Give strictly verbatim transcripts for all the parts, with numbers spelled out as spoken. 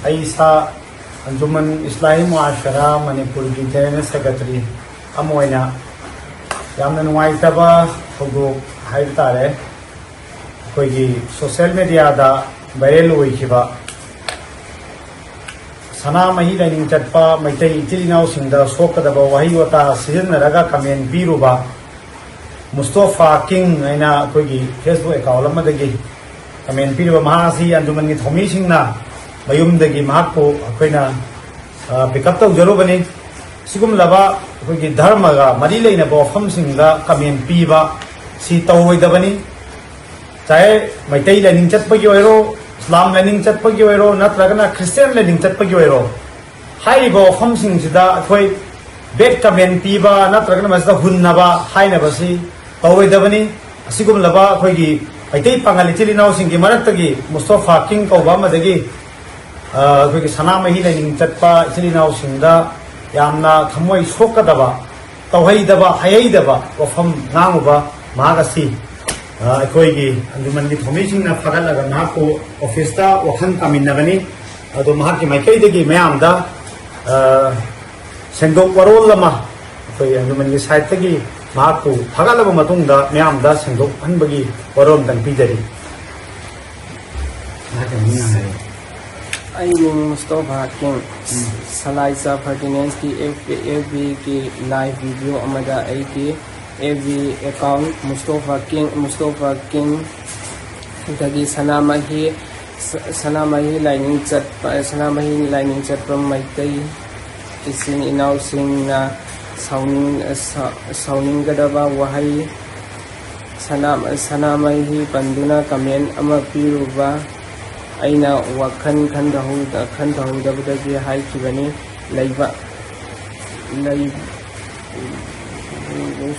ꯑꯩ ꯏꯁꯥ ꯑꯟꯖꯨꯃꯟ ꯏꯁꯂꯥꯍꯤ ꯃꯨꯑꯥꯁꯔꯥ ꯃꯅꯤꯄꯨꯔꯒꯤ ꯖꯦꯅꯔꯦꯜ ꯁꯦꯀ꯭ꯔꯦꯇꯔꯤ ꯑꯃ ꯑꯣꯏꯅ ꯌꯥꯝꯅ ꯅꯨꯡꯉꯥꯏꯇꯕ ꯊꯧꯗꯣꯛ ꯍꯥꯏꯕ ꯇꯥꯔꯦ꯫ ꯑꯩꯈꯣꯏꯒꯤ ꯁꯣꯁꯤꯌꯦꯜ ꯃꯦꯗꯤꯌꯥꯗ ꯚꯥꯏꯔꯦꯜ ꯑꯣꯏꯈꯤꯕ ꯁꯅꯥꯃꯍꯤ ꯂꯥꯏꯅꯤꯡ ꯆꯠꯄ ꯃꯩꯇꯩ ꯏꯆꯤꯜ ꯏꯅꯥꯎꯁꯤꯡꯗ ꯁꯣꯛꯀꯗꯕ ꯋꯥꯍꯩ ꯋꯥꯇꯥ ꯁꯤꯖꯤꯟꯅꯔꯒ ꯀꯃꯦꯟ ꯄꯤꯔꯨꯕ ꯃꯨꯁꯇꯣꯐꯥ ꯀꯤꯡ ꯍꯥꯏꯅ ꯑꯩꯈꯣꯏꯒꯤ ꯐꯦꯁꯕꯨꯛ ꯑꯦꯀꯥꯎꯟ ꯑꯃꯗꯒꯤ ꯀꯃꯦꯟ ꯄꯤꯔꯤꯕ ꯃꯍꯥꯛ ꯑꯁꯤ ꯑꯟꯖꯨꯃꯟꯒꯤ ꯊꯧꯃꯤꯁꯤꯡꯅ ꯃꯌꯨꯝꯗꯒꯤ ꯃꯍꯥꯛꯄꯨ ꯑꯩꯈꯣꯏꯅ ꯄꯤꯛ ꯑꯞ ꯇꯧꯖꯔꯨꯕꯅꯤ꯫ ꯁꯤꯒꯨꯝꯂꯕ ꯑꯩꯈꯣꯏꯒꯤ ꯙꯔꯃꯒ ꯃꯔꯤ ꯂꯩꯅꯕ ꯋꯥꯐꯝꯁꯤꯡꯗ ꯀꯃꯦꯟ ꯄꯤꯕ ꯁꯤ ꯇꯧꯔꯣꯏꯗꯕꯅꯤ꯫ ꯆꯥꯍꯦ ꯃꯩꯇꯩ ꯂꯥꯏꯅꯤꯡ ꯆꯠꯄꯒꯤ ꯑꯣꯏꯔꯣ, ꯏꯁꯂꯥꯝ ꯂꯥꯏꯅꯤꯡ ꯆꯠꯄꯒꯤ ꯑꯣꯏꯔꯣ, ꯅꯠꯇ꯭ꯔꯒꯅ ꯈ꯭ꯔꯤꯁꯇꯤꯌꯥꯟ ꯂꯥꯏꯅꯤꯡ ꯆꯠꯄꯒꯤ ꯑꯣꯏꯔꯣ, ꯍꯥꯏꯔꯤꯕ ꯋꯥꯐꯝꯁꯤꯡꯁꯤꯗ ꯑꯩꯈꯣꯏ ꯕꯦꯗ ꯀꯃꯦꯟ ꯄꯤꯕ ꯅꯠꯇ꯭ꯔꯒꯅ ꯃꯁꯤꯗ ꯍꯨꯟꯅꯕ ꯍꯥꯏꯅꯕꯁꯤ ꯇꯧꯔꯣꯏꯗꯕꯅꯤ꯫ ꯑꯁꯤꯒꯨꯝꯂꯕ ꯑꯩꯈꯣꯏꯒꯤ ꯃꯩꯇꯩ ꯄꯥꯉꯜ ꯏꯆꯤꯜ ꯏꯅꯥꯎꯁꯤꯡꯒꯤ ꯃꯔꯛꯇꯒꯤ ꯃꯨꯁꯇꯣꯐꯥ ꯀꯤꯡ ꯀꯧꯕ ꯑꯃꯗꯒꯤ ꯑ, ꯑꯩꯈꯣꯏꯒꯤ ꯁꯅꯥꯃꯍꯤ ꯂꯥꯏꯅꯤꯡ ꯆꯠꯄ ꯏꯆꯤꯜ ꯏꯅꯥꯎꯁꯤꯡꯗ ꯌꯥꯝꯅ ꯊꯃꯣꯏ ꯁꯣꯛꯀꯗꯕ, ꯇꯧꯍꯩꯗꯕ, ꯍꯥꯏꯍꯩꯗꯕ ꯋꯥꯐꯝ ꯉꯥꯡꯉꯨꯕ ꯃꯍꯥꯛ ꯑꯁꯤ, ꯑ, ꯑꯩꯈꯣꯏꯒꯤ ꯑꯟꯖꯨꯃꯟꯒꯤ ꯊꯧꯃꯤꯁꯤꯡꯅ ꯐꯥꯒꯠꯂꯒ ꯃꯍꯥꯛꯄꯨ ꯑꯣꯐꯤꯁꯇ ꯋꯥꯈꯜ ꯇꯥꯃꯤꯟꯅꯒꯅꯤ꯫ ꯑꯗꯣ ꯃꯍꯥꯛꯀꯤ ꯃꯥꯏꯀꯩꯗꯒꯤ ꯃꯌꯥꯝꯗ, ꯑ, ꯁꯦꯡꯗꯣꯛ ꯋꯥꯔꯣꯜ ꯑꯃ ꯑꯩꯈꯣꯏ ꯑꯟꯖꯨꯃꯟꯒꯤ ꯁꯥꯏꯠꯇꯒꯤ ꯃꯍꯥꯛꯄꯨ ꯐꯥꯒꯠꯂꯕ ꯃꯇꯨꯡꯗ ꯃꯌꯥꯝꯗ ꯁꯦꯡꯗꯣꯛꯍꯟꯕꯒꯤ ꯋꯥꯔꯣꯜ ꯑꯝꯇꯪ ꯄꯤꯖꯔꯤ꯫ ꯃꯍꯥꯛꯀꯤ ꯃꯃꯤꯡ ꯍꯥꯏꯌꯨ꯫ ꯑꯩ ꯃꯤꯡ ꯃꯨꯁꯇꯣꯐꯥ ꯀꯤꯡ꯫ ꯁꯂꯥꯏꯆꯥ ꯐꯔꯇꯤꯅꯦꯟꯁꯀꯤ ꯑꯦꯐ ꯕꯤꯒꯤ ꯂꯥꯏꯚ ꯚꯤꯗꯤꯑꯣ ꯑꯃꯗ ꯑꯩꯒꯤ F B account Mustafa King, Mustafa King ꯗꯒꯤ ꯁꯅꯥꯃꯍꯤ, ꯁ-, ꯁꯅꯥꯃꯍꯤ ꯂꯥꯏꯅꯤꯡ ꯆꯠꯄ, ꯁꯅꯥꯃꯍꯤ ꯂꯥꯏꯅꯤꯡ ꯆꯠꯄ ꯃꯩꯇꯩ ꯏꯆꯤꯟ ꯏꯅꯥꯎꯁꯤꯡꯅ ꯁꯥꯎꯅꯤꯡ-, ꯁꯥ-, ꯁꯥꯎꯅꯤꯡꯒꯗꯕ ꯋꯥꯍꯩ ꯁꯅꯥ-, ꯁꯅꯥꯃꯍꯤ ꯄꯟꯗꯨꯅ ꯀꯃꯦꯟ ꯑꯃ ꯄꯤꯔꯨꯕ ꯑꯩꯅ ꯋꯥꯈꯜ ꯈꯟꯊꯍꯧꯗ-, ꯈꯟꯊꯍꯧꯗꯕꯗꯒꯤ ꯍꯥꯏꯈꯤꯕꯅꯤ꯫ ꯂꯩꯕ, ꯂꯩ-,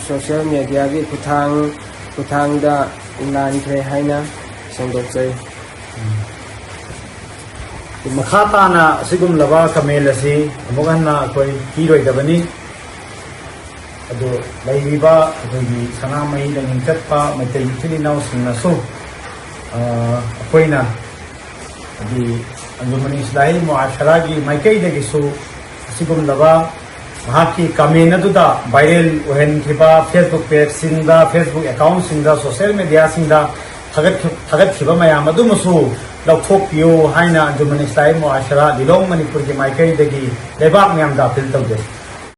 ꯁꯣꯁꯤꯌꯦꯜ ꯃꯦꯗꯤꯌꯥꯒꯤ ꯈꯨꯠꯊꯥꯡ, ꯈꯨꯠꯊꯥꯡꯗ ꯂꯥꯟꯈ꯭ꯔꯦ ꯍꯥꯏꯅ ꯁꯦꯡꯗꯣꯛꯆꯔꯤ꯫ ꯃꯈꯥ ꯇꯥꯅ ꯑꯁꯤꯒꯨꯝꯂꯕ ꯀꯃꯦꯟ ꯑꯁꯤ ꯑꯃꯨꯛ ꯍꯟꯅ ꯑꯩꯈꯣꯏ ꯄꯤꯔꯣꯏꯗꯕꯅꯤ꯫ ꯑꯗꯨ ꯂꯩꯔꯤꯕ ꯑꯩꯈꯣꯏꯒꯤ ꯁꯅꯥꯃꯍꯤ ꯂꯥꯏꯅꯤꯡ ꯆꯠꯄ ꯃꯩꯇꯩ ꯏꯆꯤꯜ ꯏꯅꯥꯎꯁꯤꯡꯅꯁꯨ, ꯑ, ꯑꯩꯈꯣꯏꯅ ꯍꯥꯏꯗꯤ ꯑꯟꯖꯨꯃꯟ ꯏꯁꯂꯥꯍꯤ ꯃꯨꯑꯥꯁꯔꯥꯒꯤ ꯃꯥꯏꯀꯩꯗꯒꯤꯁꯨ ꯑꯁꯤꯒꯨꯝꯂꯕ ꯃꯍꯥꯛꯀꯤ ꯀꯃꯦꯟ ꯑꯗꯨꯗ ꯚꯥꯏꯔꯦꯜ ꯑꯣꯏꯍꯟꯈꯤꯕ Facebook pageꯁꯤꯡꯗ, Facebook accountꯁꯤꯡꯗ, social mediaꯁꯤꯡꯗ ꯊꯥꯒꯠꯈꯤ-, ꯊꯥꯒꯠꯈꯤꯕ ꯃꯌꯥꯝ ꯑꯗꯨꯃꯁꯨ ꯂꯧꯊꯣꯛꯄꯤꯌꯨ ꯍꯥꯏꯅ ꯑꯟꯖꯨꯃꯟ ꯏꯁꯂꯥꯍꯤ ꯃꯨꯑꯥꯁꯔꯥ ꯂꯤꯂꯣꯡ ꯃꯅꯤꯄꯨꯔꯒꯤ ꯃꯥꯏꯀꯩꯗꯒꯤ ꯂꯩꯕꯥꯛ ꯃꯌꯥꯝꯗ ꯑꯥꯄꯤꯜ ꯇꯧꯖꯔꯤ꯫